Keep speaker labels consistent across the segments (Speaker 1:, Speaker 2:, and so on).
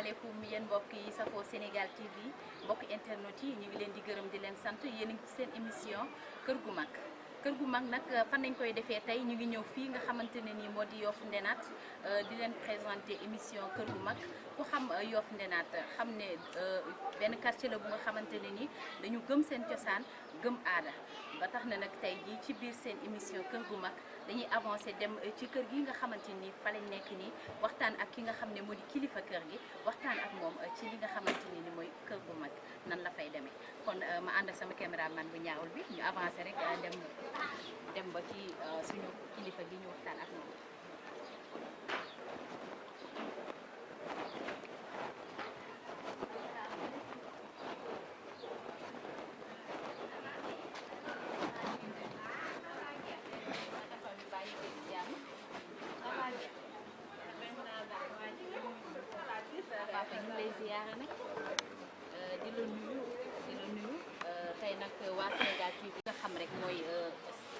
Speaker 1: asalaamaaleykum yéen mbokk yi safoo Sénégal TV mbokk internet yi ñu ngi leen di gërëm di leen sant yéen a ngi seen émission kër gu mag. kër gu mag nag fan nañ koy defee tey ñu ngi ñëw fii nga xamante ne nii moo di Yoff Ndenaat di leen présenter émission kër gu mag ku xam Yoff Ndenaat xam ne benn quartier la bu nga xamante ne nii dañu gëm seen cosaan gëm aada ba tax na nag tey jii ci biir seen émission kër gu mag dañuy avancer dem ci kër gi nga xamante ni fa lañ nekk nii waxtaan ak ki nga xam ne moo di kilifa kër gi waxtaan ak moom ci li nga xamante ni mooy kër gu mag nan la fay demee kon ma ànd ak sama caméraman bu ñaawul bi ñu avancer rek dem ba ci suñu kilifa gi ñu waxtaan ak moom. papa ñu lay ziyaare nag di la nuyu tey nag waa Sénégal TV nga xam rek mooy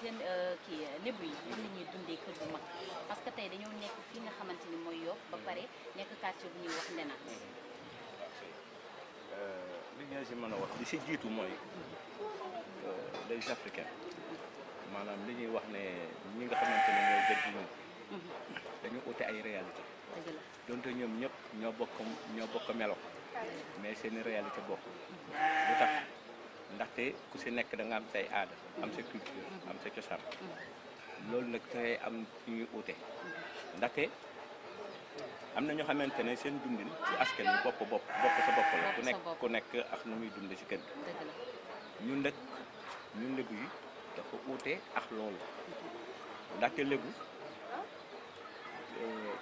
Speaker 1: seen kii lébu yi ñoom la ñuy dundee kër gu mag parce que tey dañoo nekk fii nga xamante ni mooy Yoff ba pare nekk quartier bu ñuy wax Ndenaat.
Speaker 2: li ñu si mën a wax li si jiitu mooy les africains maanaam li ñuy wax ne ñi nga xamante ne ñooy gën ñun dañu ute ay réalité donte ñoom ñëpp ñoo bokk melo mais seeni réalité bokk lu tax ndaxte ku si nekk da nga am say aada am sa culture am sa cosaan loolu nag tey am ñuy ute ndaxte am na ñoo xamante ne seen dundin ci askan wi bokk sa bopp la ku nekk ak nu muy dunde si kër gi ñun lébu yi dafa ute ak loolu ndaxte lébu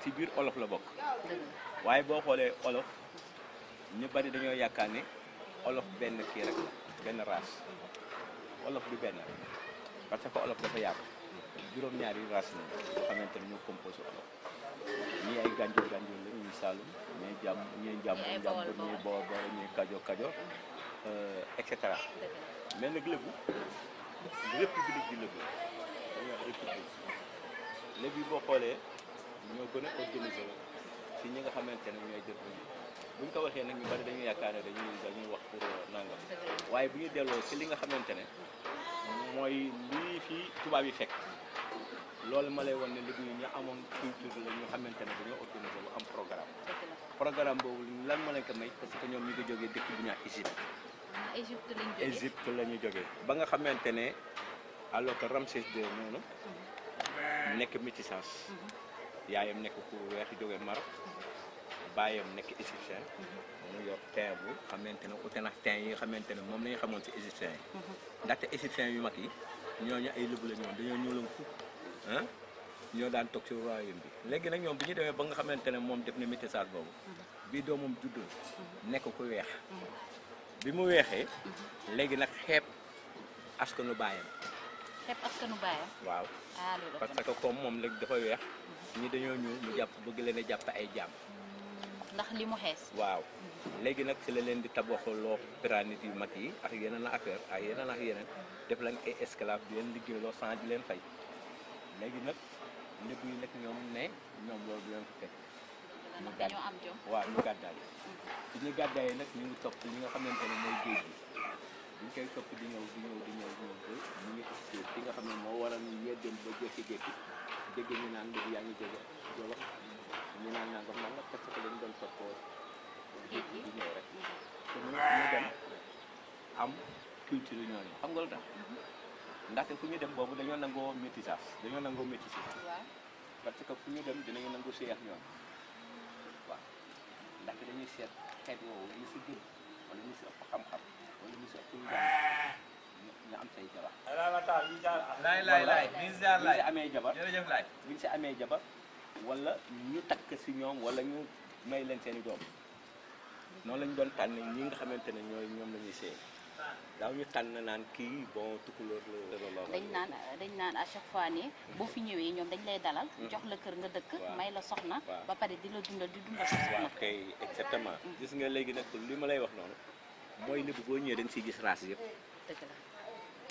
Speaker 2: ci biir olof la bokk waaye boo xoolee olof ñu bari dañoo yaakaar ne olof benn kii rek benn race olof du benn parce que olof dafa yaatu juróom-ñaari race la yoo xamante ne ñoo composé olof ñii ay gànjoor la ñuy saalum ñii njàmbur ñii boor ñii kajoor et cetera mais nag lébu république di lébu dañuy wax république lébu boo xoolee ñoo gën a organisé ci ñi nga xamante ne ñooy jël bu ñu ko waxee nag ñu bari dañuy yaakaar ne dañuy wax pour nangam waaye bu ñu delloo ci li nga xamante ne mooy lii fii tubaab yi fekk loolu ma lay wan ne léegi ñu amoon culture la ñu xamante ne dañoo organisé bu am programme boobu lan ma leen ko may parce que ñoom ñu ngi jógee dëkk bu ñu wax Égypte la ñu jógee ba nga xamante ne alors que Ramsès II noonu nekk métissage yaayam nekk ku weex jóge Maroc baayam nekk égyptien mu yor teint bu xamante ne ute na teint yi nga xamante ne moom la ñu xamoon ci égyptien yi ndaxte égyptien yu mag yi ñooñu ay lébu la ñoom dañoo ñuulam fukk ñoo daan toog ci royaume bi léegi nag ñoom bi ñu demee ba nga xamante ne moom def na métissage boobu bii doomam juddul nekk ku weex bi mu weexee léegi nag xeeb askanu baayam waaw parce que comme moom léegi dafa weex ñi dañoo ñëw mu jàpp bëgg leen a jàpp ay jaam
Speaker 1: ndax li mu xees
Speaker 2: waaw léegi nag ci la leen di tabaxaloo pyramide yu mag yi ak yeneen affaire ak yeneen def lañ ay esclave di leen liggéeyloo sans di leen fay léegi nag lépp yi nag ñoom ne ñoom loolu du leen fi fekk
Speaker 1: dañoo am jom
Speaker 2: waaw ñu gàddaay ci ñu gàddaay nag ñu ngi topp li nga xamante ne mooy géej gi ñu koy topp di ñëw ñu ngi expliqué fi nga xam ne moo waral ñu yeddeen ba jékki-jékki dégg ñu naan léegi yaa ngi jóge Jolof ñu naan nangam parce que dañu doon toppoo géej gi di ñëw rek te ñu dem am culture ñooñu xam nga lu tax ndaxte fu ñu dem boobu dañoo nangoo métissage parce que fu ñu dem dinañu nangu seex ñoom waaw ndaxte dañuy seet xeet woowu ñu si gën wala ñu si ëpp xam-xam wala ñu si ëpp ñu am say jabar buñ si amee jabar wala ñu takk si ñoom wala ñu may leen seen i doom noonu lañ doon tànn ñi nga xamante ne ñoom la ñuy seey daaw ñu tànn naan kii bon tukulóor la
Speaker 1: dañ naan à chaque fois ne boo fi ñëwee ñoom dañ lay dalal jox la kër nga dëkk may la soxna ba pare di la dundal sa soxna
Speaker 2: ok exactement gis nga léegi nag li ma lay wax noonu mooy lépp boo ñëwee dañ siy gis race yëpp
Speaker 1: dëgg la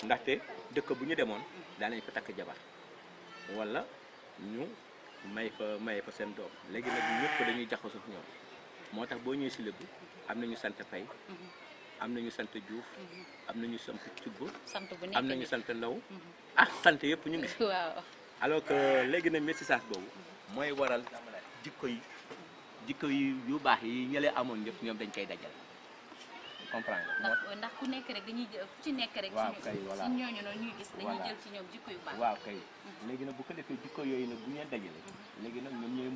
Speaker 2: ndaxte dëkk bu ñu demoon daanañ fa takk jabar wala ñu may fa seen doom léegi nag ñëpp dañuy jaxasoo ñoom moo tax boo ñëwee si lébu am nañu sant Pay am nañu sant Diouf am nañu sant Cubb
Speaker 1: sant bu nekk
Speaker 2: am nañu sant Ndaw sant yëpp ñu ngi si
Speaker 1: waaw
Speaker 2: alors que léegi nag message boobu mooy waral jikko yi yu baax yi ñële amoon yëpp ñoom dañ koy dajal comprendre
Speaker 1: ndax ku nekk rek dañuy jël ku ci nekk rek
Speaker 2: waaw kay voilà
Speaker 1: ci ñooñu noonu ñuy gis dañuy jël ci ñoom jikko yu baax
Speaker 2: waaw kay léegi nag bu ko defee jikko yooyu nag bu ngeen dajale léegi nag ñoom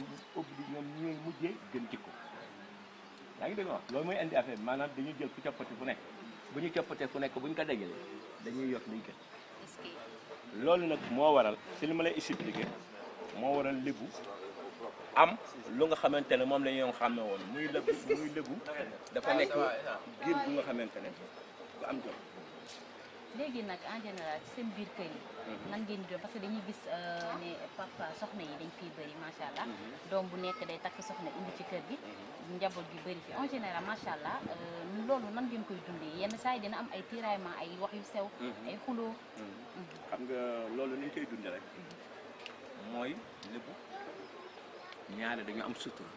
Speaker 2: ñooy mujjee gën jikko yaa ngi dégg wax loolu mooy indi affaire bi maanaam dañuy jël fu coppati fu nekk bu ñu coppatee fu nekk bu ñu ko dajalee dañuy yokk luy gën loolu nag moo waral si li ma lay expliqué moo waral lébu am lu nga xamante ne moom la ñu xàmme woon muy lébu dafa nekk giir bu nga xamante ne bu am jom.
Speaker 1: léegi nag en général ci seen biir kër yi nan ngeen di doon parce que dañuy gis ne papa soxna yi dañ fiy bëri macha allah doom bu nekk day takk soxna indi ci kër gi njaboot gi bëri fi en général macha allah loolu nan ngeen koy dundee yenn saa yi dina am ay tiraillement ay wax yu sew ay xuloo
Speaker 2: xam nga loolu ni ñu koy dundee rek mooy lébu ñaare dañu am sutura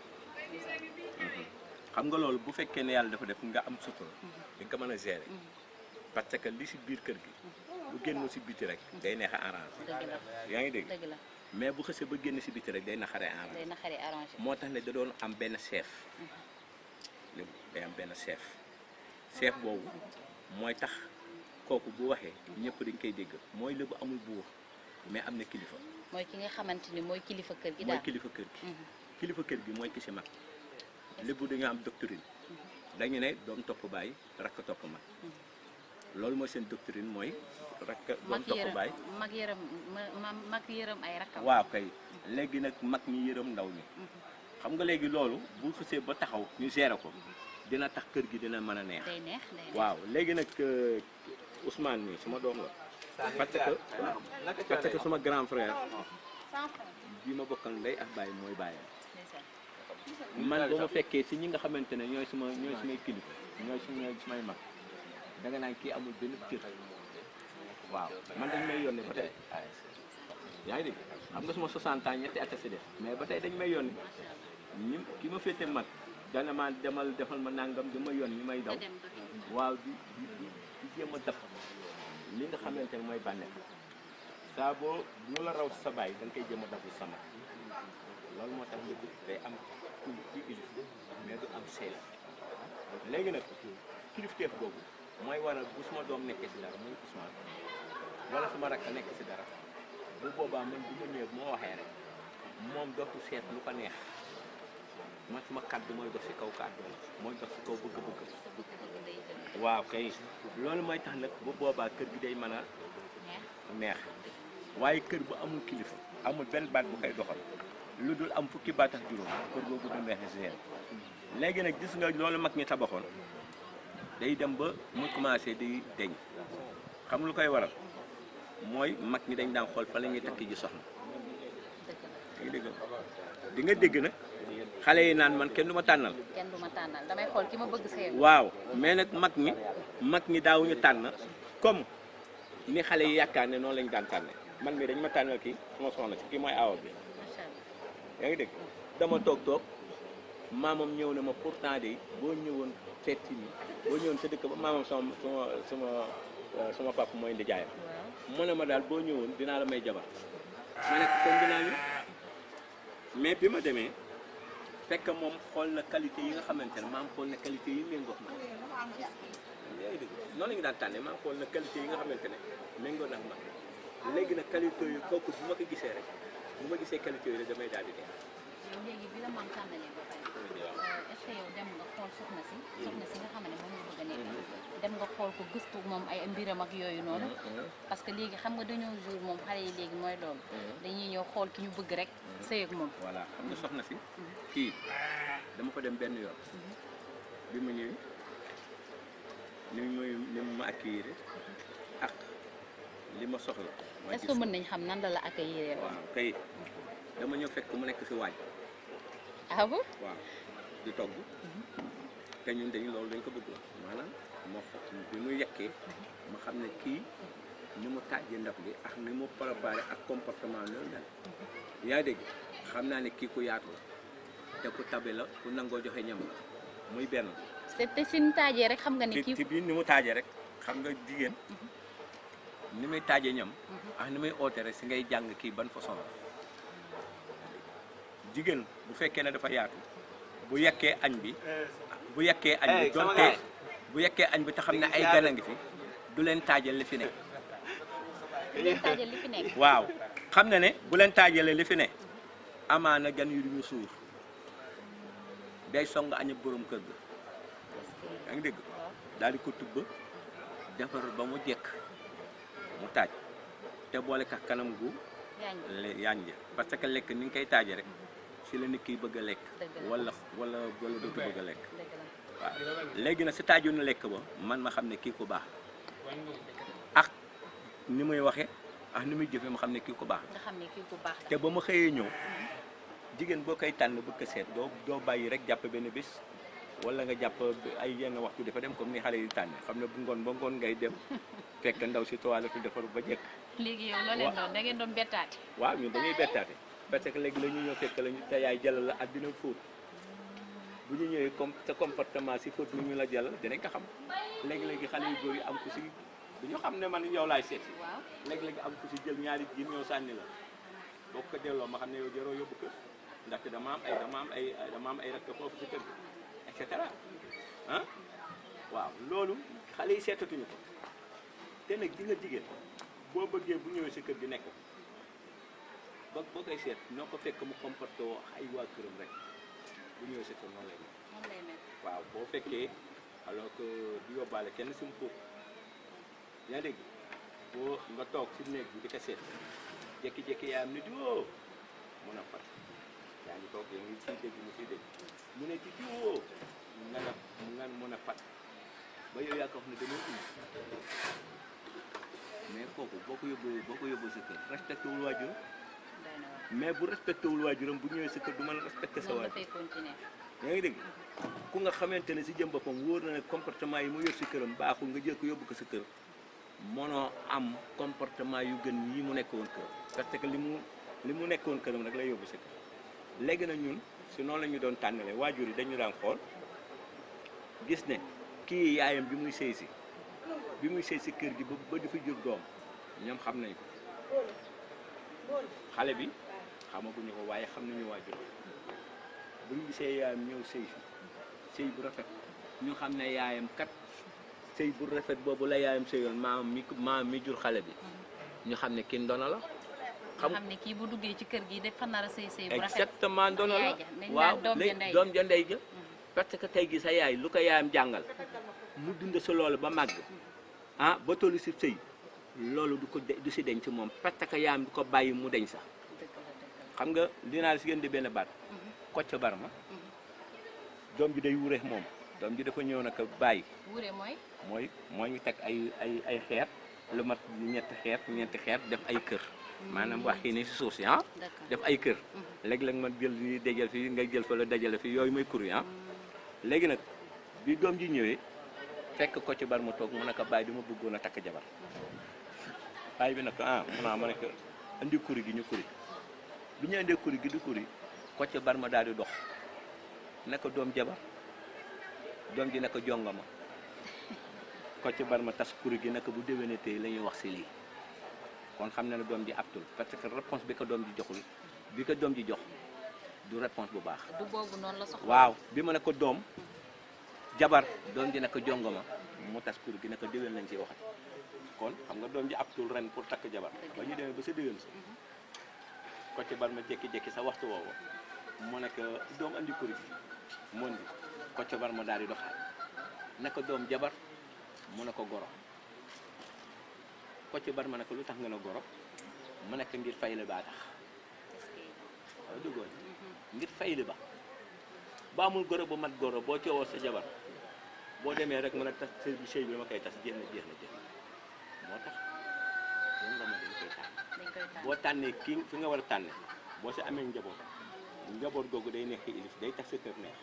Speaker 2: xam nga loolu bu fekkee ne yàlla dafa def nga am sutura di nga ko mën a gérer parce que li si biir kër gi bu génn si biti rek day neex a arrangé yaa ngi dégg mais bu xësee ba génn si biti rek day naxaree arrangé moo tax ne da doon am benn chef lébu day am benn chef boobu mooy tax kooku bu waxee ñëpp dañ koy dégg mooy lébu amul buur mais am na kilifa
Speaker 1: mooy ki nga xamante ni mooy kilifa kër gi
Speaker 2: mooy kilifa kër gi kilifa kër gi mooy ki si mag lébu dañu am doctrine dañu ne doom topp bàyyi rakk topp mag loolu mooy seen doctrine mooy rakk doom topp bàyyi
Speaker 1: mag yërëm ay rakkam
Speaker 2: waaw kay léegi nag mag ñi yërëm ndaw ñi xam nga léegi loolu bu xësee ba taxaw ñu gérer ko dina tax kër gi dina mën a neex waaw léegi nag Ousmane mi suma doom la parce que suma grand frère bi ma bokkal ndey ak baay mooy baayam man ba ma fekkee si ñi nga xamante ne ñooy sumay kilifa ñooy sumay mag danga naan kii amul benn cër waaw man dañ may yónnee ba tey yaa ngi dégg xam nga suma 60 ans ñetti at a si def mais ba tey dañ may yónnee ñi ki ma féete mag dana ma demal defal ma nangam dama yónni may daw waaw di jéem a def li nga xamante ne mooy bànneex saa boo ñu la raw sa baay da nga koy jéem a dafu sama loolu moo tax léegi day am kuy ilif mais du am seef léegi nag kilifteef boobu mooy waral bu suma doom nekkee si dara muy Ousmane wala suma rakk nekk si dara bu boobaa man bu ma ñëwee bu ma waxee rek moom dootu seet lu ko neex man suma kàddu mooy dox si kaw kàddu mooy dox si kaw bëgg-bëgg waaw kay loolu mooy tax nag bu boobaa kër gi day mën a neex waaye kër bu amul kilifa amul benn baat bu koy doxal lu dul am fukki baat ak juróom kër googu du neex si léegi nag gis nga loolu mag ñi tabaxoon day dem ba mu commencé di deñ xam lu koy waral mooy mag ñi dañ daan xool fa la ñuy takki ji soxna di nga dégg nag xale yi naan man kenn du ma tànnal
Speaker 1: damay xool ki ma bëgg see
Speaker 2: waaw mais nag mag ñi daawuñu tànn comme ni xale yi yaakaar ne noonu lañu daan tànne man mi dañ ma tànnal kii sama soxna si kii mooy awa bi yaa ngi dégg dama toog maamam ñëw na ma pourtant de boo ñëwoon seet si ni boo ñëwoon sa dëkk ba maamam sama papa mooy ndijaayam mu ne ma daal boo ñëwoon dinaa la may jabar ma nekk kon dinaa ñu mais bi ma demee fekk moom xool na qualité yi nga xamante ne maam xool na qualité yi méngoo ma yaa ngi dégg noonu la ñu daan tànnee maam xool na qualité yi nga xamante ne méngoo na ma léegi nag qualité yu kooku bu ma ko gisee rek bu ma gisee qualité yooyu rek damay daal di dee.
Speaker 1: léegi bi la maam tànnalee ba pare est-ce que yow dem nga xool soxna si nga xam ne moom nga bëgg a nekk dem nga xool ko gëstu moom ay mbiram ak yooyu noonu parce que léegi xam nga dañoo jour moom xale yi léegi mooy loolu dañuy ñëw xool ki ñu bëgg rek sëy ak moom
Speaker 2: voilà xam nga soxna si kii dama ko dem benn yoon bi ma ñëwee ni ma accueillir ak li ma soxla
Speaker 1: est-ce que mën nañ xam nan la accueillir
Speaker 2: waaw kay dama ñëw fekk mu nekk si waaj
Speaker 1: ah bon
Speaker 2: waaw di togg te ñun dañu loolu dañ ko bëgg maanaam moo xam bi mu yekkee ma xam ne kii ni mu tàjjee ndab li ak ni mu préparé ak comportement loolu daal yaa dégg xam naa ne kii ku yaatu la te ku tabe la ku nangoo joxe ñam la muy benn.
Speaker 1: te suñu taajee rek xam nga ni kii
Speaker 2: ci biir ni mu taajee rek xam nga jigéen ni muy taajee ñam ak ni muy oote rek si ngay jàng kii ban façon la jigéen bu fekkee ne dafa yaatu bu yekkee añ bi donte bu yekkee añ bi te xam ne ay gan a ngi fi du leen taajal li fi ne.
Speaker 1: du leen taajal li fi nekk.
Speaker 2: waaw xam na ne bu leen taajalee li fi ne amaana gan yu duñu suur day song añ ak borom kër ga yaa ngi dégg daal di ko tubb defar ba mu jekk mu taaj te boole ka kanam gu yaañ parce que lekk ni nga koy taaje rek si la nit kiy bëgg a lekk wala dootu bëgg a lekk waaw léegi nag si taaju na lekk ba man ma xam ne kii ku baax ak ni muy waxee ak ni muy jëfee ma xam ne kii ku baax
Speaker 1: nga xam ne kii ku baax
Speaker 2: te ba ma xëyee ñëw jigéen boo koy tànn bëgg a seet doo bàyyi rek jàpp benn bés wala nga jàpp ay yenn waxtu dafa dem comme ni xale yi tànne xam ne bu ngoon ba ngoon ngay dem fekk ndaw si toilette defaru ba jekk.
Speaker 1: léegi yow loo leen doon da ngeen doon bettaate.
Speaker 2: waaw ñun dañuy bettaate parce que léegi la ñu ñëw fekk lañu te yaay jëlal la àddina fóot bu ñu ñëwee comme sa comportement si fóot ñu la jëlal dinañ ko xam léegi-léegi xale yu góor yi am ku si du ñu xam ne man yow laay seet si. waaw léegi-léegi am ku si jël ñaari jiin ñëw sànni la boo ko delloo ma xam ne yow jaroo yóbbu kër ndaxte dama am ay rakk foofu si kër gi et cetera ah waaw loolu xale yi seetatuñu ko te nag di nga jigéen boo bëggee bu ñëwee si kër gi nekk ba boo koy seet noo ko fekk mu comporté woo ay waa këram rek bu ñëwee si kër noonu lay nekk waaw boo fekkee alors que di yóbbaale kenn si mu fóot yaa dégg boo nga toog si néeg bi di ko seet jékki-jékki yaayam ni diwoo mun a fat yaa ngi toog yow ngi siy dégg mu siy dégg mu ne ci diwoo nga mën a fat ba yow yaa ko wax ne dama mais kooku boo ko yóbboo sa kër respecté wul waajur mais bu respecté wul waajuram bu ñëwee sa kër du mën a respecté sa waajur yaa ngi dégg ku nga xamante ne si jëm boppam wóor na ne comportement yi mu yor si këram baaxul nga jël ko yóbbu ko sa kër mënoo am comportement yu gën yi mu nekkoon kër parce que li mu nekkoon këram rek lay yóbbu sa kër léegi nag ñun si noonu la ñu doon tànnale waajur yi dañu daan xool gis ne kii yaayam bi muy sëy si kër gi ba di fi jur doom ñoom xam nañ ko xale bi xamaguñu ko waaye xam nañu waajur bu ñu gisee yaayam ñëw sëy bu rafet ñu xam ne yaayam kat sëy bu rafet boobu la yaayam sëyoon maam mi jur xale bi ñu xam ne kii ndono la
Speaker 1: xam ne kii bu duggee ci kër gi dafa nar a sëy bu rafet
Speaker 2: exactement ndono la waaw léegi doom ja ndey ja parce que tey gi sa yaay lu ko yaayam jàngal mu dund sa loolu ba màgg ba tollu si sëy loolu du si deñ ci moom parce que yaayam du ko bàyyi mu deñ sax xam nga dinaa si gën di benn baat Kocc Barma doom ji day wure moom doom ji dafa ñëw nag bàyyi
Speaker 1: wure
Speaker 2: mooy ñu teg ay xeer lu mat ñeenti xeer def ay kër maanaam wax kii ni si suuf si def ay kër léeg-léeg ma jël fi dajal fi nga jël fa la dajale fi yooyu mooy kur yi léegi nag bi doom ji ñëwee fekk Kocc Barma toog mu ne ko bàyyi dama bëggoon a takk jabar bàyyi bi nag ma ne ko andi kuri gi ñu kuri bi ñu andee kuri gi di kuri Kocc Barma daal di dox ne ko doom jabar doom ji ne ko jongama Kocc Barma tas kuri gi ne ko bu déwénatee la ñuy wax si lii kon xam na ne doom ji aptul parce que réponse bi ko doom ji joxul bi ko doom ji jox du réponse bu baax.
Speaker 1: du boobu noonu la soxla.
Speaker 2: waaw bi ma ne ko doom jabar doom ji ne ko jongama mu tas kuri gi ne ko déwén lañ ciy waxati kon xam nga doom ji aptul ren pour takk jabar ba ñu demee ba sa déwén sa Kocc Barma jékki-jékki sa waxtu woowu mu ne ko doom andi kuri gi moon bi Kocc Barma daal di doxaat ne ko doom jabar mu ne ko goro Kocc Barma ne ko lu tax nga ne goro mu nekk ngir fay la baa tax waaw duggoon ngir fay la ba amul goro ba mat goro boo coowoo sa jabar boo demee rek mën a tas sëy bi dama koy tas jeex na moo tax yoon nga ma dañ koy tànn boo tànnee kii fi nga war a tànne boo si amee njaboot googu day nekk ilif day tax sa kër neex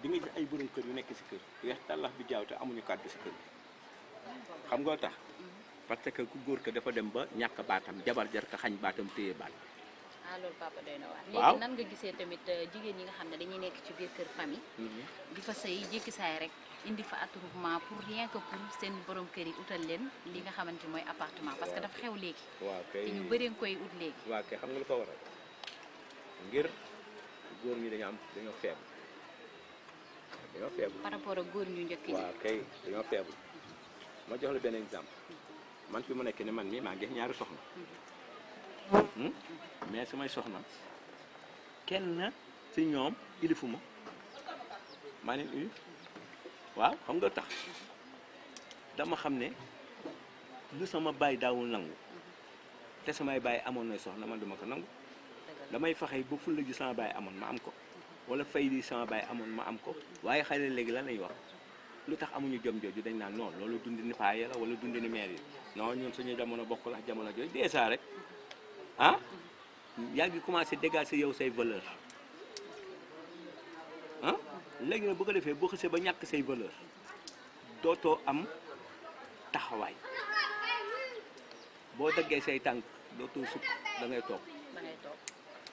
Speaker 2: di nga gis ay borom kër yu nekk si kër weex tàllax bi jaaw te amuñu kàddu si kër bi xam nga tax parce que ku góor ka dafa dem ba ñàkk baatam jabar jar ka xañ baatam téye baat
Speaker 1: ah loolu papa doy na waar.
Speaker 2: waaw
Speaker 1: léegi nan nga gisee tamit jigéen ñi nga xam ne dañuy nekk ci biir kër famille. di fa sëy jékki saay rek indi fa attroupement pour rien que pour seen borom kër yi utal leen li nga xamante mooy appartement parce que dafa xew léegi.
Speaker 2: waaw kay
Speaker 1: te ñu bëree nga koy ut léegi.
Speaker 2: waaw kay xam nga lu ko waral ngir góor ñi dañoo faible
Speaker 1: par rapport ak góor ñu njëkk ñi.
Speaker 2: waaw kay dañoo faible ma jox la benn exemple man fi mu nekk ne man mii maa ngi ñaari soxna mais samay soxna kenn ci ñoom ilifuma maa leen ilif waaw xam nga tax dama xam ne lu sama baay daawul nangu te samay baay amoon na soxna man duma ko nangu damay faxey ba fulla ji sama baay amoon ma am ko wala fay di sama baay amoon ma am ko waaye xale léegi lan lay wax lu tax amuñu jom jooju dañ naan non loolu dundi ni paaye la wala dundi ni meer yi non ñun suñu jamono bokkul ak jamono jooju déjà rek ah yaa ngi commencé dégager yow say valeur ah léegi nag bu ko defee boo xasee ba ñàkk say valeur dootoo am taxawaay boo daggee say tànk dootoo sukk da ngay toog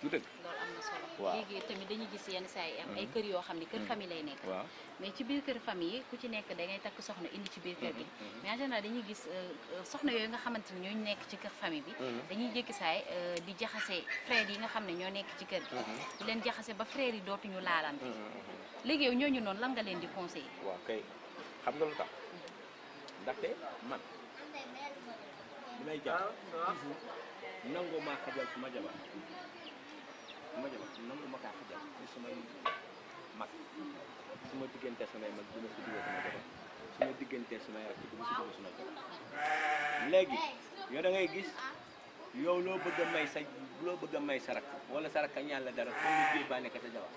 Speaker 2: du dëgg
Speaker 1: loolu am na solo.
Speaker 2: waaw
Speaker 1: léegi tamit dañuy gis yenn saa yi am ay kër yoo xam ne kër famille lay nekk.
Speaker 2: waaw
Speaker 1: mais ci biir kër famille yi ku ci nekk da ngay takk soxna indi ci biir kër gi. mais en général dañuy gis soxna yooyu nga xamante ni ñooñu nekk ci kër famille bi. dañuy jékki saay di jaxase frères yi nga xam ne ñoo nekk ci kër gi. di leen jaxase ba frères yi dootuñu laalante. léegi yow ñooñu noonu lan nga leen di conseiller.
Speaker 2: waaw kay xam nga lu tax ndaxte man li may jàpp toujours nangu maa xajal suma jabar nangu ma kaa xajal ci sumay mag suma diggante samay mag du ma si dugal sama jabar suma diggante samay rakk du ma si dugal sama jabar léegi yow da ngay gis yow loo bëgg a may sa rakk wala sa rakk ñaan la dara foo ñu jéem baa nekk sa jabar